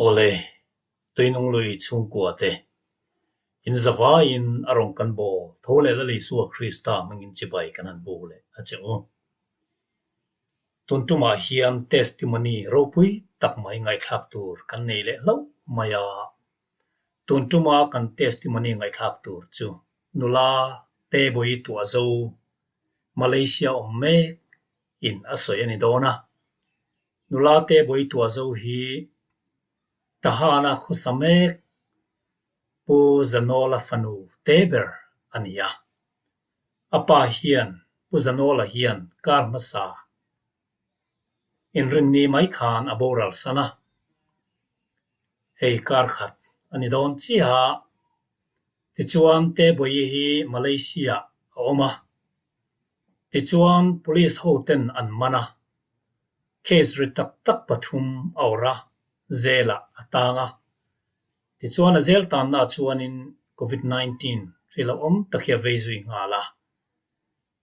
Awle, Tuinung lui chhungkua te, in zavaiin a rawn kan bawl tho leh Lal Isua Krista hmangin chibai kan han bu leh a che u. Tun tumah hian testimony ropui tak mai ngaihthlak tur kan nei leh hlauh mai a. Tun tuma kan testimony ngaihthlak tur chu nula Tebawi Tuahzo, Malaysia awm mek in a sawi a ni dawn a. Nula Tebawi Tuahzo hi Tahana khawsa mek Pu Zanawla fanu te ber a ni a. A pa hian Pu Zanawla hian kar hmasa inrinni mai khan a boral san a, hei kar khat a ni dawn chiah a. Tichuan Tebawi hi Malaysia a awm a, tichuan Police hoten an man a, case ri tak tak pathum a awrh a, zelah a tang a. Tichuan a zel tanna chuanin Covid 19 hri lo awm tak hi a vei zui nghal a.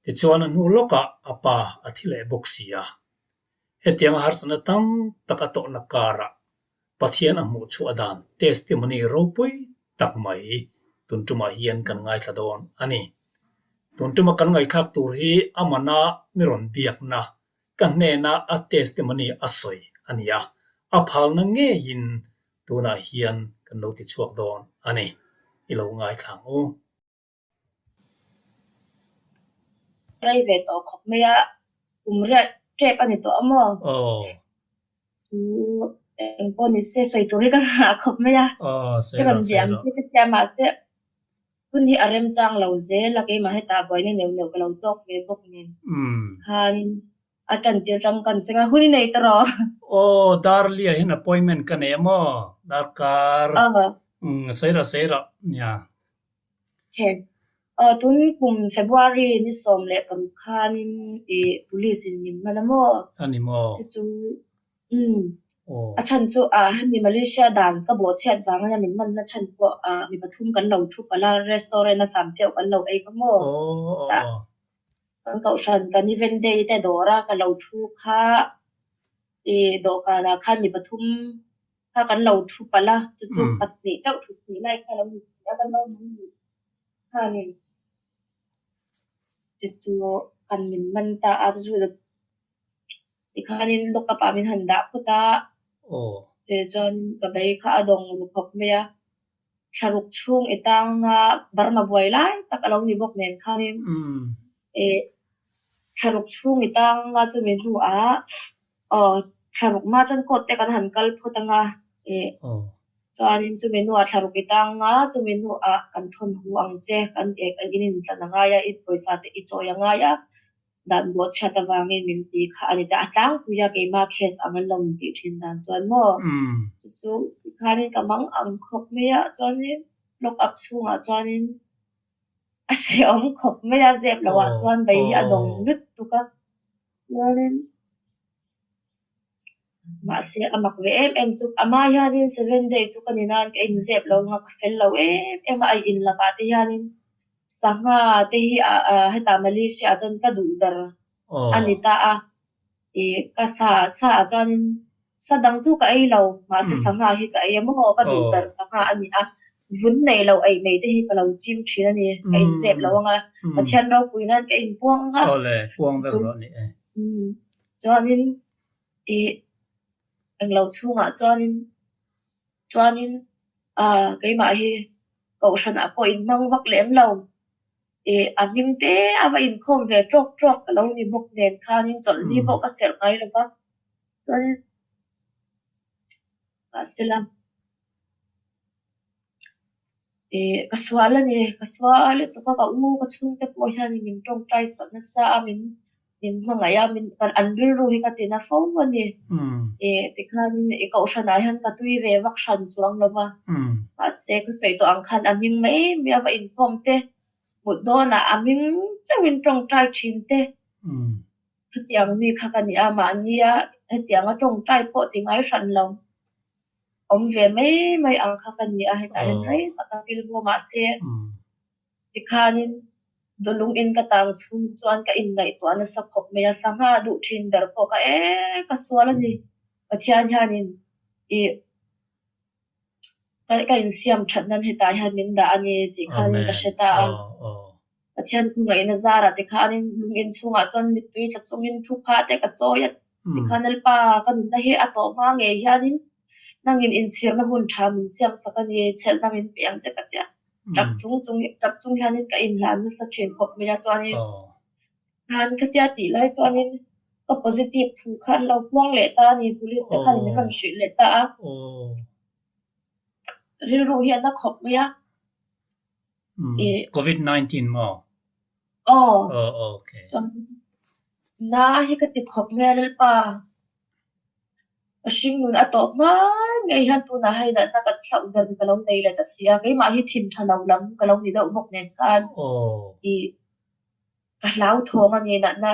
Tichuan a hnu lawkah a pa a thi leh bawk si a. Hetianga harsatna tam tak a tawhna karah Pathian a hmuh chhuah dan testimony ropui tak mai tun tumah hian kan ngaithla dawn a ni. Tun tuma kan ngaihthlak tur hi a mana mi rawn biakna ka hnena a testimony a sawi a ni a, a phalna ngeiin tunah hian kan lo ti chhuak dawn a ni. I lo ngaithla ang u. Rei ve tawh khawp mai a, kum riat tep a ni tawh a maw? Aw. Chu eng pawh ni se sawi tur hi ka nghah khawp mai a. Aw, sawi Ka rawh, rawn sawi bia ang rawh. che ka tia mahse hun hi a remchang lo zel a, keimah hetah buaina neuh neuh ka lo tawk ve bawk nen khanin A tan tir tang kan seng a, hun i nei ta rawh. Aw, Darlia hian appointment ka nei a maw? Darkar. Aw. Umm, sawi rawh, sawi rawh. Nia. Okay. Aw, tun kum February ni 16 khanin i police in min man a maw? A ni maw? Chu chu, umm, Aw. a chhan chu ah hemi Malaysia dan ka bawhchhiat vang ania min manna chhan pawh ah mi pathum kan lo thu palh a, restaurant a sampheuh kan lo ei kha maw? Aw, aw, Tah. aw. Kan kohhran kan event day te dawr a ka lo thu kha i dawhkanah khan mi pathum kha kan lo thu palh a, chu chu pahnih chauh thut thei lai kha a lo ni si a, kan lo man luh khanin chu chu kan min man ta a, chu chu tikhanin lock up ah min han dah phawt a, tichuan ka bei kha a dawng ru khawp mai a. Thla ruk chhung i tanga Burma buai lai tak a lo ni bawk nen khanin eh thla ruk chhung i tanga chumi hnuah aw thla ruk hma chuan court te kan han kal phawt anga eh chuanin chumi hnuah thla ruk i tanga chumi hnuah kan thawn hu ang che kan eh kan in intlan a ngai a i pawisa te i chawi a ngai a. Dan bawhchhiat avangin min ti kha a ni ta. A tlangpui a keimah case ang an lo intih thin dan chuan maw? Chu chu tikhanin ka mang ang khawp mai a, chuanin lock up chhungah chuanin a hrehawm khawp mai a, zep lohah chuan bei hi a dawng lutuk a. Chuanin mahse a mak ve em em chu amah hianin seven day chu ka ni nan ka inzep lo anga ka fel lo em em a, a in lakah te hianin Sangha te hi hetah Malaysia ah chuan ka duh ber a ni ta a, ih ka sa sa ah chuanin sa dang chu ka ei lo mahse sangha hi ka ei a maw ka duh ber sangha a ni a, vun nei lo eih mai te hi ka lo ching thin a ni, ka inzep lo ang a, Pathian ropui nan ka inpuang ang a, chuanin ih englo chhungah chuanin Chuanin ah keimah hi kohhranah pawh inhmang vak lem lo. Ih a hming te a va inkhawm ve tawk tawk ka lo ni bawk nen khanin chawlhni pawh ka serh ngai lo va. Chuanin mahsela Ih ka sual a ni, ka sual lutuk a, ka u ka chhungte pawh hianin min tawngtai sak nasa a, min min hmangaih a, min an rilru hi ka ti na fo a ni. Ih tikhanin i kohhranah hian ka tui ve vak hran chuang lo va, mahse ka sawi tawh ang khan a hming mai mai a va inkhawm te, mut dawnah a hming chauhin tawngtai thin te. Hetiang mi kha ka ni a, mahnia hetianga tawngtai pawh ti ngai hran lo. Awm ve mai mai ang kha ka ni a, hetah hian rei tak a pil bawk mahse tikhanin dawlung in ka tang chhung chuan ka inngaihtuah nasa khawp mai a, sangha duh thin ber pawh ka e ka sual a ni. Pathian hianin ih. Ka ka insiam that nan hetah hian min dah a ni tih khanin ka Amen. hre ta a. Aw aw. Pathian khawngaihin a zarah tikhanin lung inchhungah chuan mittui tla chungin thupha te ka chawi a. Tikhan Lalpa ka nunna hi a tawh hma ngei hianin nangin inchhirna hun tha min siam sak a ni, chhelhna min pe ang che ka tia. Tap chung chung tap chung hianin ka inhlan nasa thin khawp mai a chuanin khan khatia tih lai chuanin ka positive thu kha an lo puang leh ta a ni, police te khan min rawn hrilh leh ta a. Rilru hi a na khawp mai a. Covid 19 maw? Aw. Aw okay. Chuan na hi ka ti khawp mai a Lalpa. Ka hringnun a tawp hma ngei hian tunah hei natna kan hlauh ber ka lo nei leh ta si a, keimah hi thin tha lo lam ka lo ni deuh bawk nen khan i ka hlauthawng a ni natna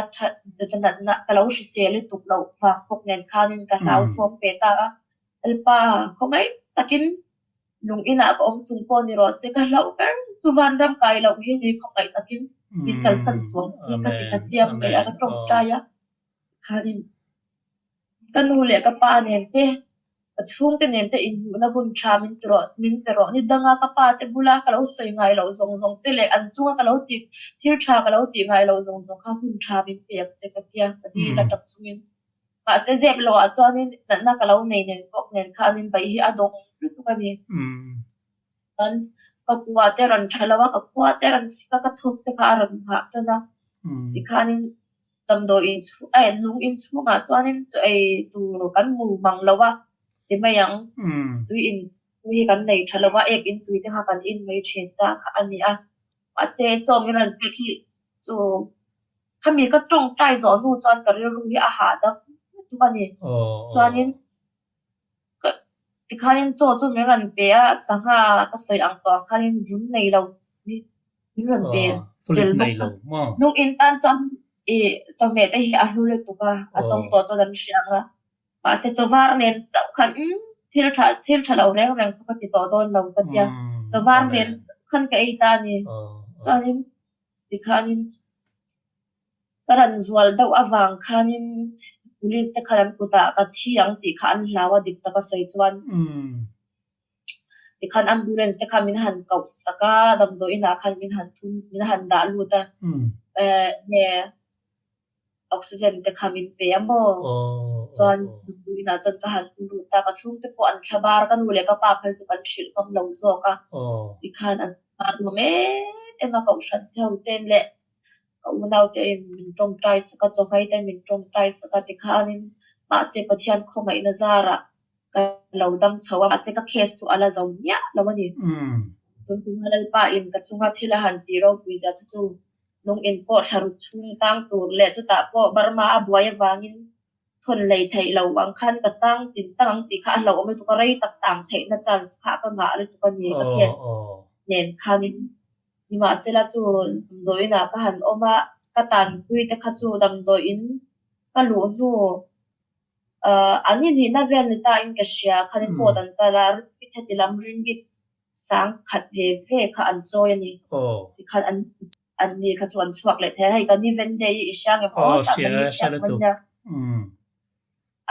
that natna ka lo hrisel lutuk loh vang bawk nen khanin ka hlauthawng ve ta a. Lalpa khawngaih takin Lung inah ka awm chung pawh ni rawh se, ka hlauh ber chu vanram kai loh hi ni khawngaih takin min kalsan suam hi ka ti ta chiam mai a, ka tawngtai a. Khanin ka nu leh ka pa nen te, ka chhungte nen te inhmuhna hun tha min ti rawh, min pe rawh. Ni danga ka pa te bula ka lo sawi ngai loh zawng zawng te leh an chunga ka lo ti thil tha ka lo tih ngai loh zawng zawng kha hun tha min pe ang che ka tia, ka dil a tap chungin. Mahse zep loh ah chuanin natna ka lo nei nen bawk nen khanin baih hi a dawng lutuk a ni. Chuan ka kua te rawn tha lo a, ka khua te rawn sik a, ka thawk te kha a rawn nghah tan a. Tikhanin damdawi in chhung eh lung in chhungah chuanin chaw ei tur kan mu mang lo a ti mai ang. Tui in tui hi kan nei tha lo a, ek in tui te kha kan in mai thin ta kha a ni a. Mahse chaw min rawn pek hi chu Khami ka tawngtai zawh hnu chuan ka rilru hi a hahdam lutuk a ni. Chuanin ka tikhanin chaw chu min rawn pe a, sangha ka sawi ang tawh ang khanin vun nei lo hi min rawn pe tel bawk a. Lung in tan chuan ih chawhmeh te hi a hlu lutuk a, a tawng tawh chuan an hria ang a. Mahse chaw var nen chauh khan umm thil tha thil tha lo reng reng chu ka ti tawh dawn lo ka tia. Chaw var nen chauh khan ka ei ta a ni. Chuanin Tikhanin ka ran zual deuh avang khanin police te khan an kutah ka thi ang tih kha an hlau a dik taka sawi chuan tikhan ambulance te kha min han koh sak a damdawi inah khan min han thum min han dah lut a eh nge Oxygen te kha min pe a maw? Chuan Nunpuiinah chuan ka han hu lut a, ka chhungte pawh an thla bar, ka nu leh ka pa phei chu kan hrilh ngam lo zawk a, tikhan an bar nuam em em a, kohhran te ho ten leh ka unau te in min tawngtai sak a, chawhmai ten min tawngtai sak a tikhanin mahse Pathian khawngaihna zarah ka lo dam chho a, mahse ka case chu a la zo miah lo a ni. Tun tuma Lalpa in ka chunga thil a han tih ropui zia chu chu Lung in pawh thla ruk chhung tang tur leh chutah pawh Burma a buai avangin thawn lei theih lo ang khan ka tang tin tang ang tih kha a hlauhawm lutuk a, rei tak tang theihna chance kha ka ngah lutuk a ni ka case nen khanin. Nimahsela chu damdawiin ah ka han awm a, ka tanpui te kha chu damdawiin ka luh hnu an inhihna vel ni ta in ka hria khanin court an kal a, ringit heti lam ringit sang khat ve ve kha an chawi a ni. Tikhan an an ni kha chu an chhuak leh thei a, hei kan ni Vende hi i hria ngem aw tah kan ni hriat hman nia.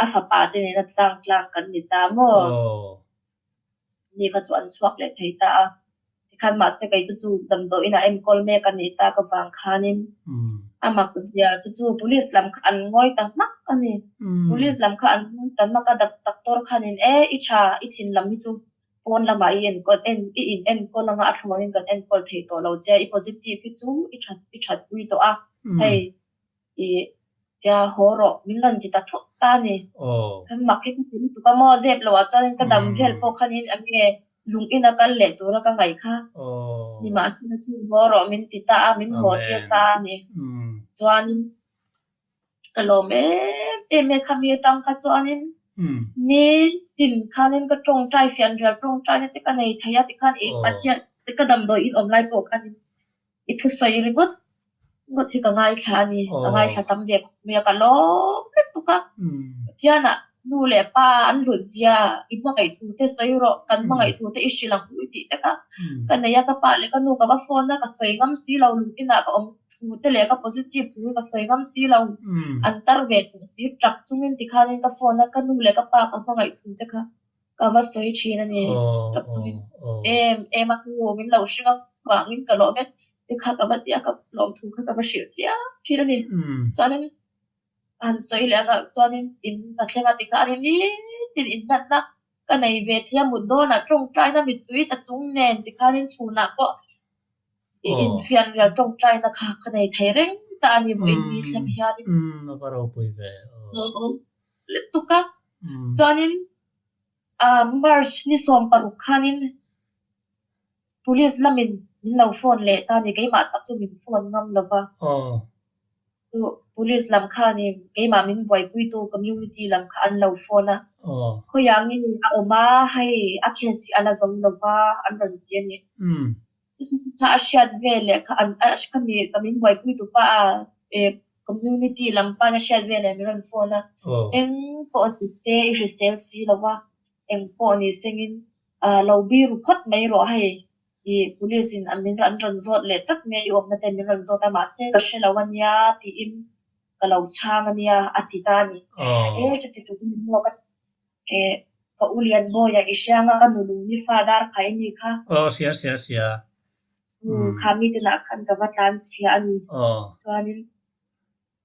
A fapa te nena tlang tlang kan ni ta maw? Ni kha chu an chhuak leh thei ta a. Tikhan mahse kei chu chu damdawiin ah enkawl mek a nih tak avang khanin a mak zia chu chu police lam kha an ngawi ta hmak a ni. Police lam kha an ngawi ta hmak a, doctor khanin e i tha i thin lam hi chu Pawn lamah i enkawl en i in enkawl anga a thlawnin kan enkawl thei tawh lo che, i positive hi chu i that i that pui tawh a, hei i tia haw rawh min rawn ti ta thut ta a ni. Kan mak hi ka ti lutuk a maw zep loh ah chuanin ka dam vel pawh khanin eng nge lung in a kal leh tura ka ngaih kha nimahsela chu haw rawh min ti ta a, min haw tir ta a ni. Chuanin Ka lawm em em e khami atang kha chuanin ni tin khanin ka tawngtai fianrial tawngtaina te ka nei thei a tikhan i Pathian ka damdawi in awm lai pawh khanin i thusawi ringawt ngawt hi ka ngaithla a ni ka ngaithla tam ve khawp mai a ka lawm lutuk a Pathianah nu leh pa an hlut zia i hmangaih thu te sawi rawh kan hmangaih thu te i hrilh ang u i tih te kha ka nei a ka pa leh ka nu ka va phone a ka sawi ngam si lo lung inah ka awm thu te leh ka positive thu hi ka sawi ngam si lo. An tar ve tawh si, tap chungin tikhanin ka phone a ka nu leh ka pa ka hmangaih thu te kha Ka va sawi thin a ni. Tap chungin em em a hnu min lo hring avangin ka lawm e ti kha ka va ti a, ka lawmthu kha ka va hrilh chiang thin a ni. Chuanin a han sawi leh ang a, chuanin in ka thleng a ti kha a ni nitin inhlanna ka nei ve thei a, mut dawnah tawngtaina mittui tla chung nen tikhanin chhunah pawh i infianrial tawngtaina kha ka nei thei reng ta a ni vawiin ni thleng hianin. A va ropui ve aw. Lutuk a, chuanin March ni 16 khanin Police lamin min lo phone leh ta a ni, keimah tak chu min phone ngam lo va. Chu Police lam khanin keimah min buaipuitu community lam kha an lo phone a, khawiangin a awm a, hei a case hi a la zo lo va an rawn ti a ni. Chu chu kha a hriat veleh kha an a khami ka min buaipuitu pa a community lam pa'n a hriat veleh min rawn phone a, eng pawh ni se i hrisel si lo va, eng pawh ni sengin lo biru phawt mai rawh hei i police in min an rawn zawt leh tlat mai a, i awmna te min rawn zawt a mahse ka hre lo ania tiin ka lo chhang ania a ti ta a ni. E chuti tur in maw ka e ka u Lianmawia i hriang a ka nu lungni fa dar khai a mi kha. Aw hria hria hria. Kha mi te lah khan ka va tlan chhia a ni. Chuanin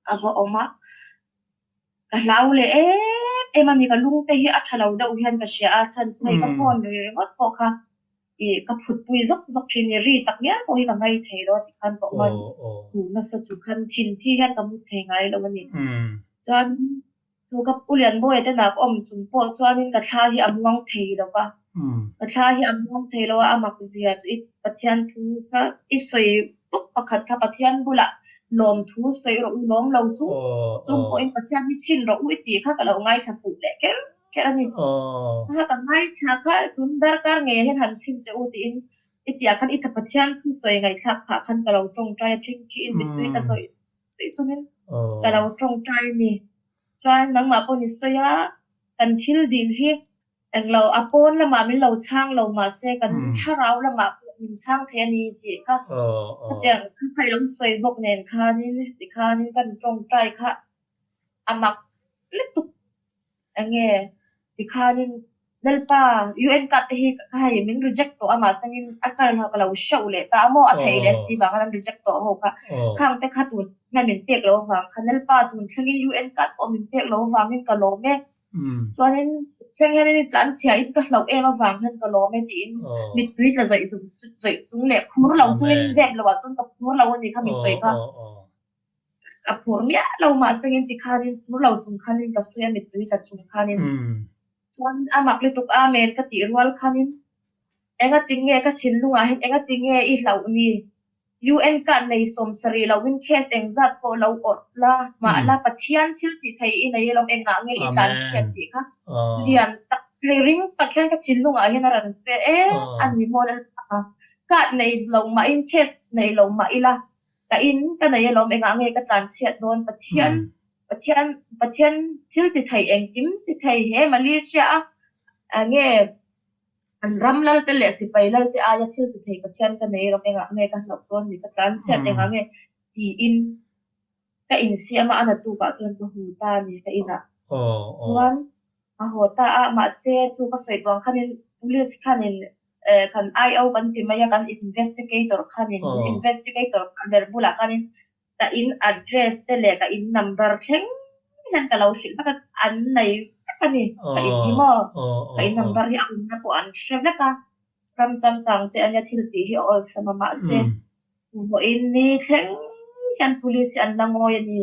ka va awm a. Ka hlau leh em em a ni, ka lung te hi a tha lo deuh hian ka hria a, chhan chu hei ka phone ri ringawt pawh kha ih ka phut pui zawk zawk thin ni, ri tak ngial pawh hi ka ngai thei lo a ti khan ka awm a, huh nasa chu khan thin thi hian ka mu thei ngai lo a ni. Chuan Chu ka Pu Lianmawia te nak awm chung pawh chuanin ka thla hi a muang thei lo va, ka thla hi a muang thei lo a, a mak zia chu i Pathian thu kha i sawi bawk pakhat kha Pathian bulah lawmthu sawi rawh u, lawm lo chu chung pawhin Pathian hi chhin rawh u i tih kha ka lo ngaithla fuh leh kher kher a ni. Kha ka ngaithla kha tun darkar ngeiah hian han chhin teh u tiin i tihah khan i tha Pathian thu sawi ngaihthlak phah khan ka lo tawngtai a, ṭhingṭhiin mittui tla zawih tih chungin ka lo tawngtai a ni. Chuan nangmah pawh ni sawi a, kan thil dil hi englo a pawn lamah min lo chhang lo mahse kan thlarau lamah pawh min chhang thei a ni tih kha khatiang kha kha i lo sawi bawk nen khanin tikhanin kan tawngtai kha a mak lutuk. Enge tikhanin Lalpa UN card te hi ka hei min reject tawh a mahsengin a kar kha ka lo hreuh leh ta a maw a theih leh tih vang khan an reject tawh ho kha khang te kha tun hian min pek loh avang khan Lalpa tun thlengin UN card pawh min pek loh avangin ka lawm e chuanin thleng hianin i tlan chhia in ka hlauh em avang hian ka lawm e tiin mittui tla zawih zawih chung leh phur lo chungin zep loh ah chuan ka phur lo a ni kha mi sawi kha. A phur miah lo mahsengin tikhanin phur lo chung khanin ka sawi a mittui tla chung khanin chuan a mak lutuk amen ka tih rual khanin enga tinge ka thinlungah hian enga tinge i hlauh ni UN card nei 70 loin case engzat pawh lo awrh la mahla Pathian thil tih thei i nei alawm engah nge i tlan chhiat tih kha lian tak thei ring tak hian ka thinlungah hian a rawn sawi a e a ni maw Lalpa card nei lo mahin case nei lo mah ila Ka in ka nei alawm engah nge ka tlan chhiat dawn Pathian Pathian Pathian thil ti thei engkim ti thei he Malaysia a enge an ram lal te leh sipai lal te aia thil ti thei Pathian ka nei alawm engah nge ka hlauh dawn ni ka tlan chhiat engah nge tiin ka insiam a a na tukah chuan ka hu ta a ni ka inah chuan A haw ta a, mahse chu ka sawi tuang khanin police khanin eh kan IO kan ti mai a, kan investigator khanin investigator ber bulah khanin ka in address te leh ka in number thleng hian ka lo hrilh vek a, an nei vek a ni ka in hi maw, ka in number hi a awmna pawh an hre vek a, ram changkang te ania thil tih hi a awlsam a, mahse Vawiin ni thleng hian police hi an la ngawi a ni.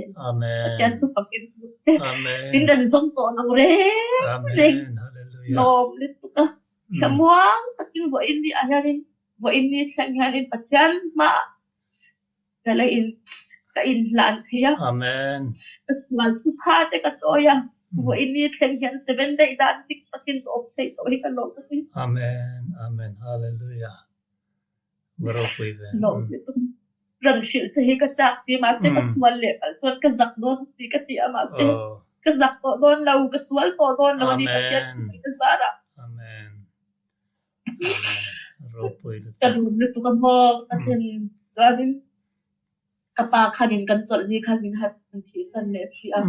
Pathian chu fakin hmu se. Min rawn zawm tawh lo reng reng. Lawm lutuk a. Thlamuang takin vawiin ni ah hianin vawiin ni thleng hianin Pathian hmaah ka la in ka inhlan thei a. Ka sual thupha te ka chawi a. Vawiin ni thleng hian seven day dan dik takin ka awm thei tawh hi ka lawm a ni. Amen. Amen. Hallelujah. Ran hrilh che hi ka chak si mahse ka sual leh palh chuan ka zak dawn si ka ti a mahse ka zak tawh dawn lo ka sual tawh dawn lo a ni Pathian thu ka zar a. Ka lum lutuk a maw ka thlen chuanin ka pa khanin kan chawlhni khan min han thihsan leh si a.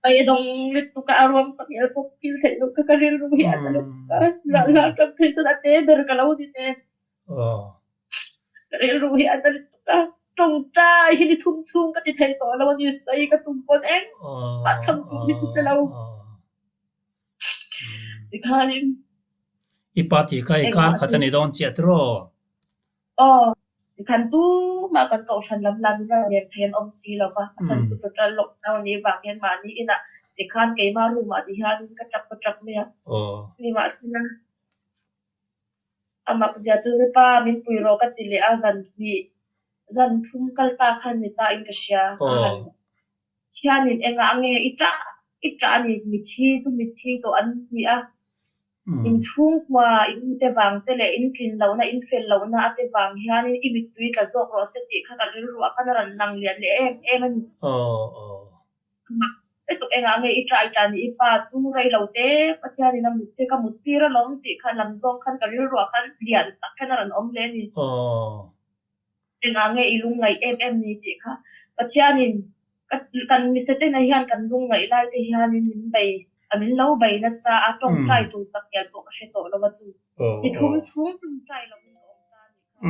Beidawng lutuk a a ruang tak ngial pawh kil theih loh kha ka rilru hi a na lutuk a, ral hla tang phei chuan a te ber ka lo ni nen. Ka rilru hi a na lutuk a, tawngtai hi ni thum chhung ka ti thei tawh lo a ni, sawi ka tum pawn engmah chhan tur hi ka hre lo. Tikhanin. I pa tih kha i kar khat a ni dawn chiah tiraw? Aw, tikhan tumah kan kohhran lam lam in rawn lem thei an awm si lo va, a chhan chu total lockdown nih vang hian mahni inah tikhan keimah room ah ti hianin ka tap ka tap mai a, nimahsela a mak zia chu pa min pui rawh ka ti leh a, zan hnih zan thum kal ta khan ni ta in ka hria, ka han Thianin engah nge i ṭah i ṭah a ni? Mithi chu mithi tawh an ni a. In chhungkua in te vang te leh in tlin lohna, in fel lohna a te vang hianin i mittui tla zawk rawh se tih kha ka rilruah khan a rawn lang lian leh em em a ni. Mak lutuk engah nge i ṭah i ṭah ni? I pa chu rei lo te Pathianin a mut te ka mut tir alawm tih kha lam zawng khan ka rilruah khan lian tak khan a rawn awm leh a ni. Engah nge i lungngaih em em ni tih kha Pathianin kan misetena hian kan lungngaih lai te hianin min bei a min lo bei nasa a, tawngtai tur tak ngial pawh ka hre tawh lo a chu. Mi thum chhung tawngtai lovin ka awm ta a nih kha.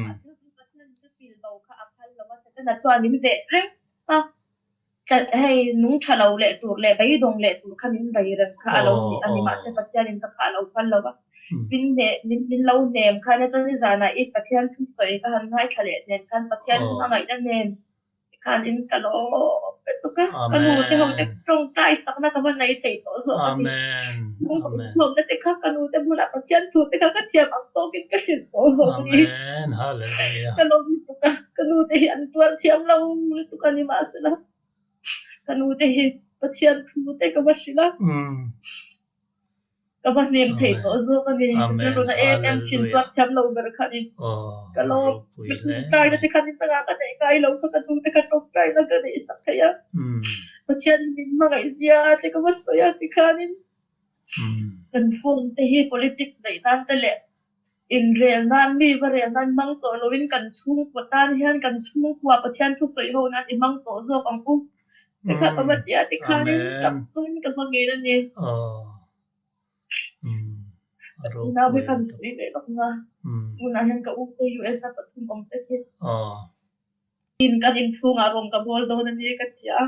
Mahse chu Pathian chu pil bo kha a phal lo a, Setana chuan min veh reng a. Hei nung tha lo leh tur leh beidawng leh tur kha min bei reng kha a lo ni a ni. Mahse Pathianin ka kha a lo phal lo va, min hne min min lo hnem khan a chuan nizanah i Pathian thusawi ka han ngaithla leh nen khan Pathian hmangaihna nen khan in ka lawm lutuk a, ka nu te ho te tawngtai sakna ka va nei thei tawh zawk a ni. Lawmna te kha ka nu te bulah Pathian thu te kha ka thiam ang tawkin ka hrilh tawh zawk a ni. Ka lawm lutuk a. Ka nu te hi an tuar thiam lo lutuk a ni mahsela ka nu te hi Pathian thu te ka va hrilh a, ka va hnem thei tawh zawk a ni. Ka rilruna em em thin tuar thiam lo ber kha a ni. Ka lawm ka tawngtaina te kha ni tangah ka neih ngai lo kha ka nu te kha tawngtaina ka neih sak thei a, Pathian min hmangaih zia te ka va sawi a tikhanin kan phone te hi politics neih nan te leh Inrel nan, mi va rel nan hmang tawh loin kan chhungkua tan hian kan chhungkua Pathian thu sawi ho nan i hmang tawh zawk ang u. Tikha ka va ti a, tikhanin tap chungin ka hma ngei a ni. Unau hi kan sawi leh lawk nga. Tunah hian ka u te US a pathum awm te khi. In kan inchhungah rawng ka bawl dawn a ni ka ti a.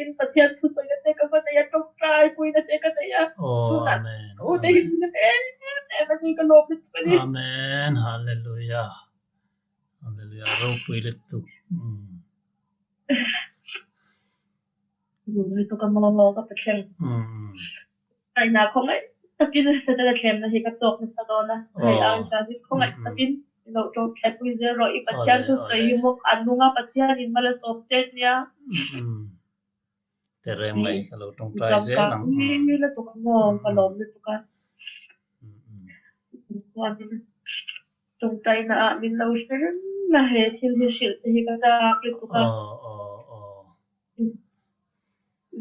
In Pathian thusawina te ka va nei a, tawngtai puina te ka nei a. Chhunah ka u te hi min hnem em em a ni, ka lawm lutuk a ni. Amen Hallelujah Hallelujah ropui lutuk. Lawm lutuk a maw ka Pathian. Aina khawngaih takin Setana thlemna hi ka tawk nasa dawn a, hei ang hian hi khawngaih takin i lo tawngtai pui zel rawh, i Pathian thusawi hi maw a nung a, Pathianin mal a sawm che nia. Tereng mai ka lo tawngtai zel ang. Ka lutuk a maw ka lawm lutuk a. Chuanin tawngtaina ah min lo hre reng a, he thil hi hrilh che hi ka chak lutuk a.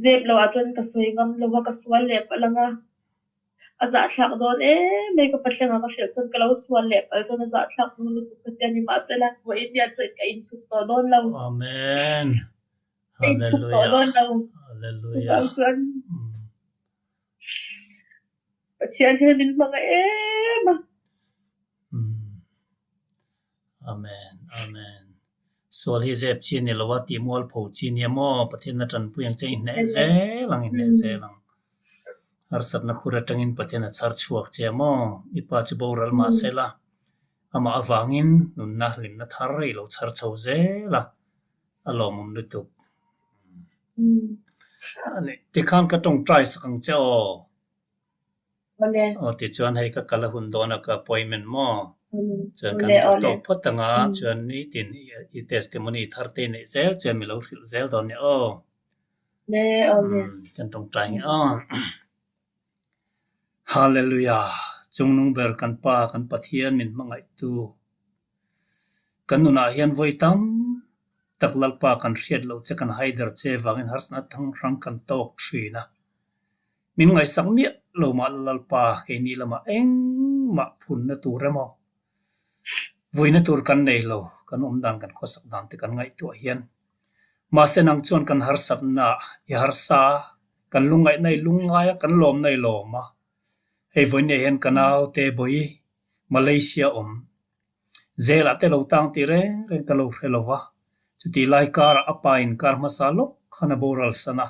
Zep loh ah chuan ka sawi ngam lo a, ka sual leh palh ang a, a zahthlak dawn em mai ka pathlengah ka hrilh chuan ka lo sual leh palh chuan a zahthlak dawn lutuk ka ti a ni mahsela vawiin hian chuan ka inthup tawh dawn lo. Amen. Ka inthup tawh dawn lo. Hallelujah. Chuvang chuan Pathian hian min hmangaih em a. Amen Amen Sual hi zep chi a ni lo a, tih mualpho chi nia maw? Pathian a tanpui ang che i hneh zel ang i hneh zel ang. Harsatna khur atangin Pathian a chhar chhuak che a maw? I pa chu boral mah se la, amah avangin nunna hlimna thar i lo chhar chho zel a, a lawmawm lutuk. Tikhan ka tawngtai sak ang che aw. Aw tichuan hei ka kal a hun dawn a ka appointment maw? Chuan kan duh tawk phawt ang a, chuan nitin i testimony thar te neih zel chuan mi lo hrilh zel dawn nia aw. Kan tawngtai nge aw. Hallelujah! Chungnung ber kan Pa kan Pathian min hmangaihtu. Kan nunah hian vawi tam tak Lalpa kan hriat loh che kan haider che vangin harsatna thang hrang kan tawk thin a. Min ngaihsak miah lo mah la Lalpa keini lamah engmah phunna tur emaw vuina tur kan nei lo, kan awm dan kan khawsak dan te kan ngaihtuah hian. Mahse nang chuan kan harsatna i harsa a, kan lungngaihna i lungngai a, kan lawmna i lawm a. Hei vawiin hian ka naute bawi Malaysia awm Zelah te lo tang tih reng reng ka lo hre lo va, chutih lai karah a pa in kar hmasa lawk khan a boral san a,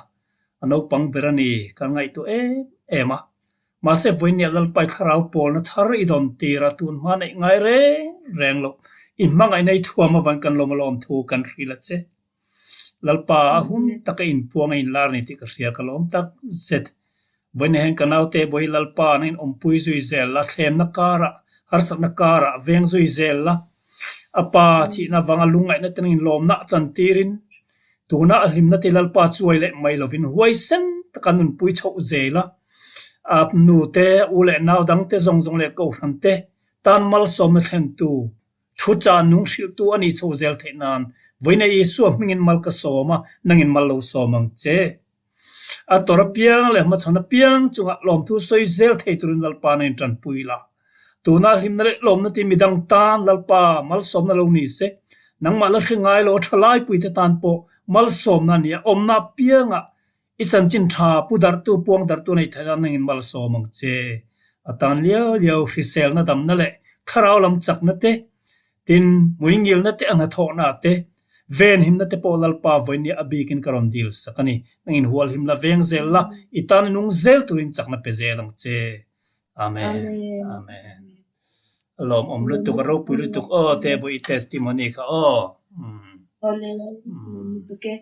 a naupang ber a ni kan ngaihtuah em em a. Mahse vawinia Lalpai thlarau pawlna thar i dawn tir a, tun hma neih ngai reng reng loh i hmangaihna i thuam avangin kan lawm alawm thu kan hrilh a che. Lalpa a hun taka inpuang a inlar ni tih ka hria ka lawm tak zet. Vawiin hian ka naute bawi Lalpa an inawmpui zui zel la, thlemna karah, harsatna karah veng zui zel la, a pa thihna vanga lungngaihna te inlawmna a chantirin tuna a hlimna te Lalpa chuai leh mai lovin huaisen taka nunpui chhoh zel a, a nute, u leh nau dangte zawng zawng leh kohhran te tan malsawmna thlentu Thuchah nung hrilhtu a nih chho zel theih nan vawiin Isua hmingin mal ka sawm a, nangin mal lo sawm ang che. A tawrh apiang leh hmachhawn apiang chungah lawmthu sawi zel thei turin Lalpa nangin tanpui la. Tunah hlimna leh lawmna ti midang tan Lalpa malsawmna lo ni se, nangmah la hre ngai lo a tha laipuite tan pawh malsawmna a ni a, awmna apiangah I chanchin tha pu darhtu puang darhtu nei theih nan nangin malsawm ang che. A tan liau liau hriselna damna leh thlarau lam chakna te, tin muingilna te a hnathawhna te, venhimna te pawh Lalpa vawinia a bikin ka rawn dil sak a ni. Nangin hualhim la veng zel la, i tan i nung zel turin chakna pe zel ang che. Amen. Amen. A lawmawm lutuk, a ropui lutuk aw te vawi i testimony kha aw. Awle, lutuk e.